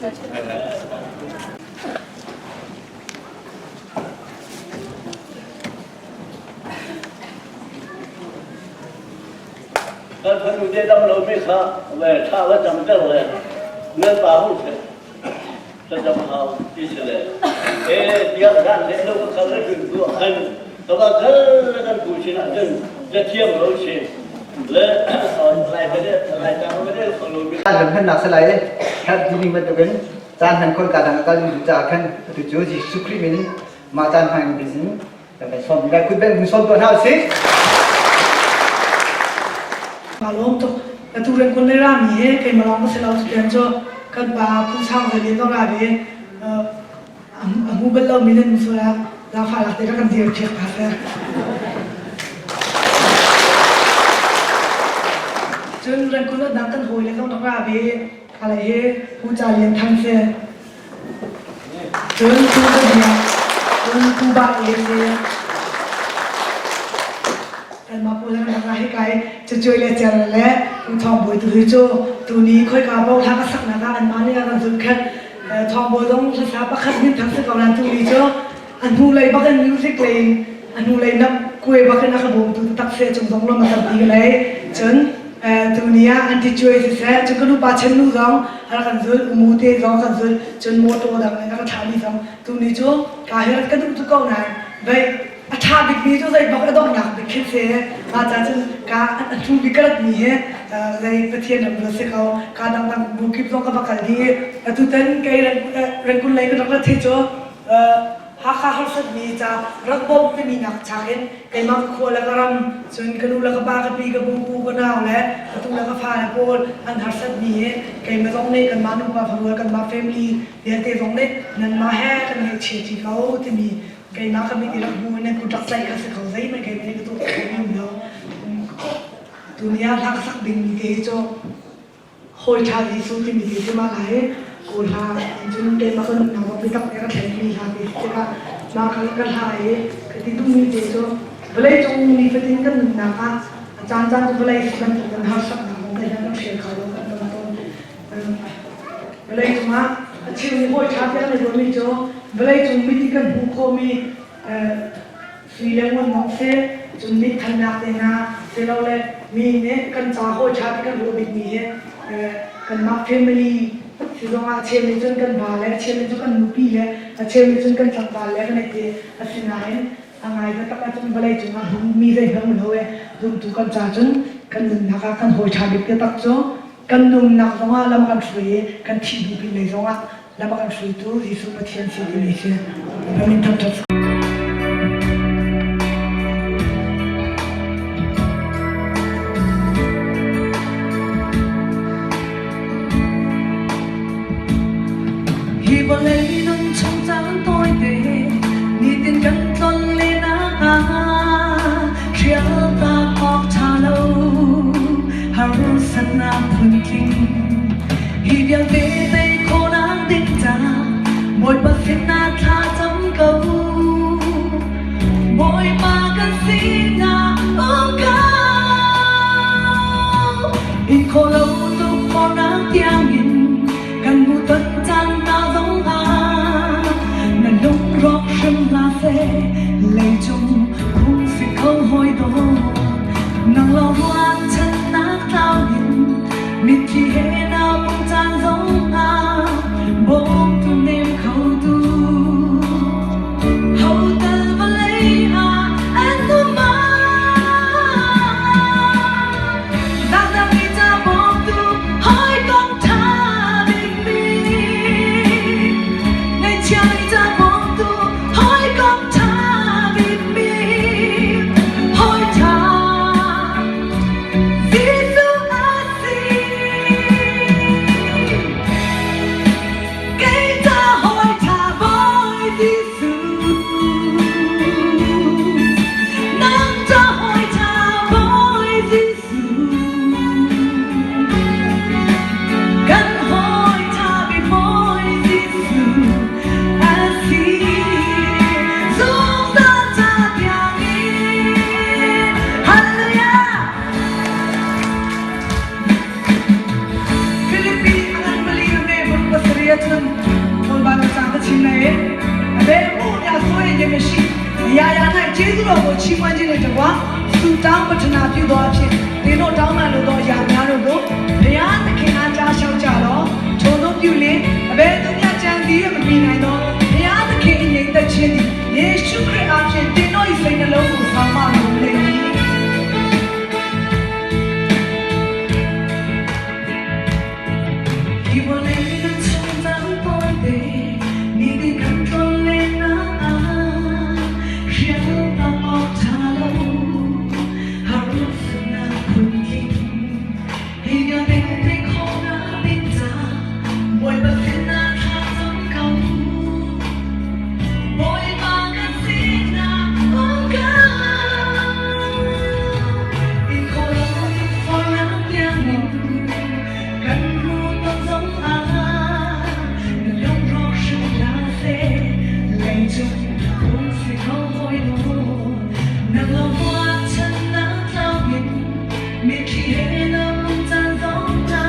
Kan fanu te dam lomi kha ve tha va cam ter le nan pa hu se ta dam hau ti se le e tiang dan le lo ka le dun tu khan ka ba khal kan ku chin ah cun ja thiam lo si le lai te lai ta ma de lo mi Lam hmannak si lai herh ding bantukin caan hman khon ka dang kal ding caah khan atu cu Jesuh Khrih min mah caan hman in kan kan sawm lai kut beng hun sawm tuah hna usih. Ma lawm tuk atu ren kun le ra mi he keimah lawng ka si lo tian cu kan pa Pu Sang Zel in zong ra ve a hmu bal lo mi nan so la zaangfah lak te ka kan dir phiak ta seh. Cun rengkun dang kan hawi le zong rak ra ve alai he Pu Ca Lian Thang se Cun Pu Za Biak, cun Pu Ba E se kanmah pawl han rak ra hika i cucuai le cer le Pu Thawng Bawi tu hi cu tuni khoika paoh hla ka saknak ah anmah nih a kan zulh khat. Thawng Bawi zong hlasa pakhat minthang si ko nain tuni cu a hnulei bak in music lei in a hnulei nam kuai bak in a ka bawmtu taktak se cung zong lawm a tampi ka lei. Cun tuni ah an ti cuai siseh cun ka nupa chen nu zong a rak kan zulh umu te zong kan zulh cun motor dang in a ka thlahmi zong tuni cu ka hi rat ka duh tuk ko nain vei a ṭha bikmi cu zei bak a donghnak bik khi si mah ca cun ka a hnu bik ka ratmi hi zei Pathian ram la si ko ka dangdang bu kip zong ka va kal dih i atutan kei rengkun lei ka rak rat hi cu Hakha harsatmi ca rak bawmh timi nak chak in keimah ka khua le ka ram cun ka nu le ka pa ka pi ka pu ka nau le ka tu le ka fa le pawl an harsatmi hi keimah zong nih kanmah nupa farual kanmah family vialte zong nih nanmah he kan ngaihchia ṭi ko timi keimah ka mit i rak hmu in nan kut rak tlaih kha si ko zeihmanh keimah nih ka tuah khawh mi um lo. Tuni ah hla ka sak dingmi te hi cu hawi ṭha Jesuh timi te cu mah hla hi Kawl hla cun keimah ka nunnak zong biatak nih a ka thlenmi hla te si tikah mah ka ka hla i ka ti duhmi te cu vawleicung nifatin kan nunnak ah a caancaan cu vawlei si bantuk kan harsatnak zong te hian kan hrial kho lo kan ton tawn. Vawleicung ah a cheu nih hawi ṭha tiah an i ruahmi cu vawleicung mit i kan hmuh khawhmi sui le ngun lawng si cun mit thannak te hna silole mi nih kan ca hawi ṭha ti kan ruah bikmi hi kanmah family si zongah a cheu nih cun kan va le a cheu nih cun kan nupi le a cheu nih cun kan tlangval le kan i ti asinain a ngai taktak ahcun vawlei cungah mi zeihmanh um lo e zumtu kan ca cun kan nunnak ah kan hawi ṭha bik taktak cu kan nunnak zongah lam kan hruai i kan thih hnu pin lei zongah lam a kan hruaitu Jesuh Pathian si timi si. Amin thangṭhat. Hi vawlei nun chung caan tawite nitin kan tlon len ah hrial tak awk ṭha lo harsatnak phuntling hi vialte tei khawhnak ding ca Bawipa sinah thla cam ko. Bawipa kan sinah um ko. In khawh lo tuk khawhnak tiangin kan hmu ton cang hna zong ah na lungrawk hrim hlah seh leicung phung si kho hawi dawt nang lo ruahchannak tlau in mitthli he na pum caan zong ah bawmtu nem kho tu ho tal vawlei ah an um ma dangdang mi ca bawmtu hawikom ṭha. ၍မရှိအရာရာ၌ကျေးဇူးတော်ကိုချီးမွမ်းခြင်းနှင့်တကွဆုတောင်းပတနာပြုသောအဖြစ်သင်တို့တောင်းပန်လိုသောအရာများတို့ကိုဘုရားသခင်အားကြားလျှောက်ကြလော့ထိုသို့ပြုလျင်အဘယ်သူမျှကြံစည်၍မပြီးနိုင်သောဘုရားသခင်၏ငြိမ်သက်ခြင်းသည်ယေရှုခရစ်အားဖြင့်သင်တို့၏စိတ်နှလုံးကိုဆောင်မတော်မူလိမ့်မည် ဒီဝလေးကချမ်းသာပေါ်တဲ့မိဒီကန်ထရိုလနာရှောတာအောက်ထားလို့ဟာရုစနာခွန်ကင်းဟိဂဘင်တေခေါနာပင်ဇာဘွိုင်ဘစနာသာဇုံကော Boy magazina ongka Ikholong for piano Kan ru ton zong a Long rock shu la se Lei chung kung si ko hoi lo Na lo hua chan na tao yin Mi khi he na mong chan zong ta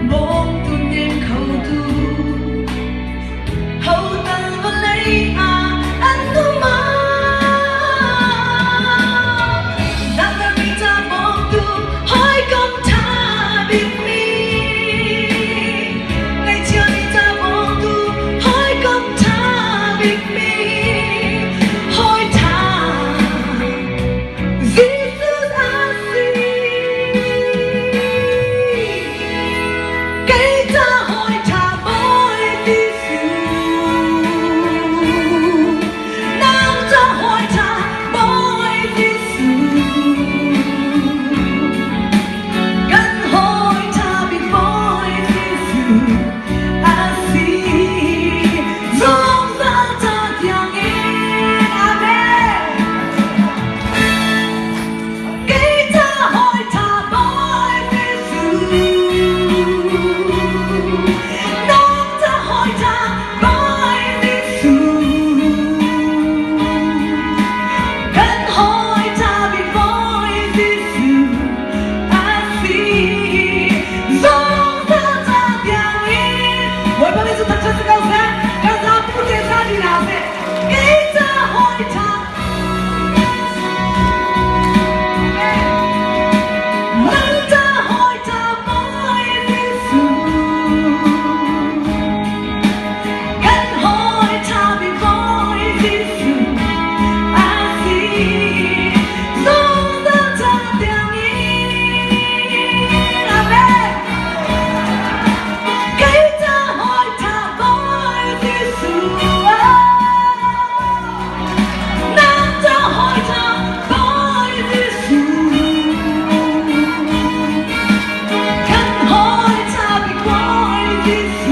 Bong tu nien khâu tu 后等我泪啊，安度吗？那个你在梦度，海港他的咪，你叫你在梦度，海港他的咪，海他，Jesus 阿西。给他开他爱的树，南他开他爱的树，跟开他别爱的树，阿是总是这样的阿妹。给他开他爱的树，当他开他爱的树，跟开他别爱的树，阿是总是这样的。我帮你做特出高山，刚才不见啥的那些，给他开他。能扎开扎爱的树，跟开差别爱的树，阿是总得这点意，阿妹，给扎开扎爱的树。南在海上白的树，近海差别怪的树，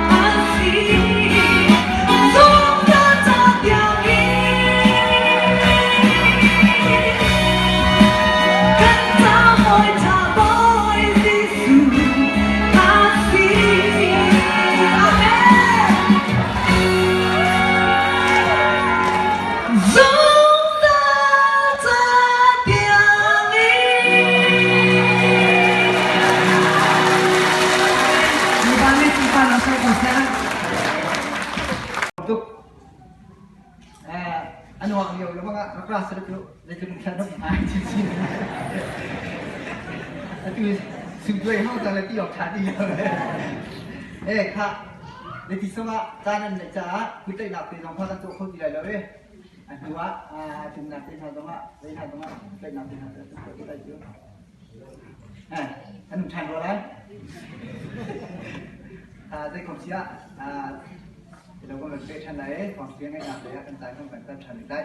阿是总得这条意，近在海差白的树，阿是阿妹。总得这点你。你把那句话拿出来先。 Tuk ano ang iyo mga class ru le tu kan no ai chi chi atu su dui hau ta le ti yok tha di eh kha le ti songa ta nan le cha ku tai na te jong kha ta to kho ti lai lo we atu a a tum na te tha jong a le tha jong a tai na te tha ta to tai chu eh anu than ro lai a dei kom sia a เราก็มันเป็นทันไหนของเสียงให้หนักเลยกันตายต้องกันตั้งทันได้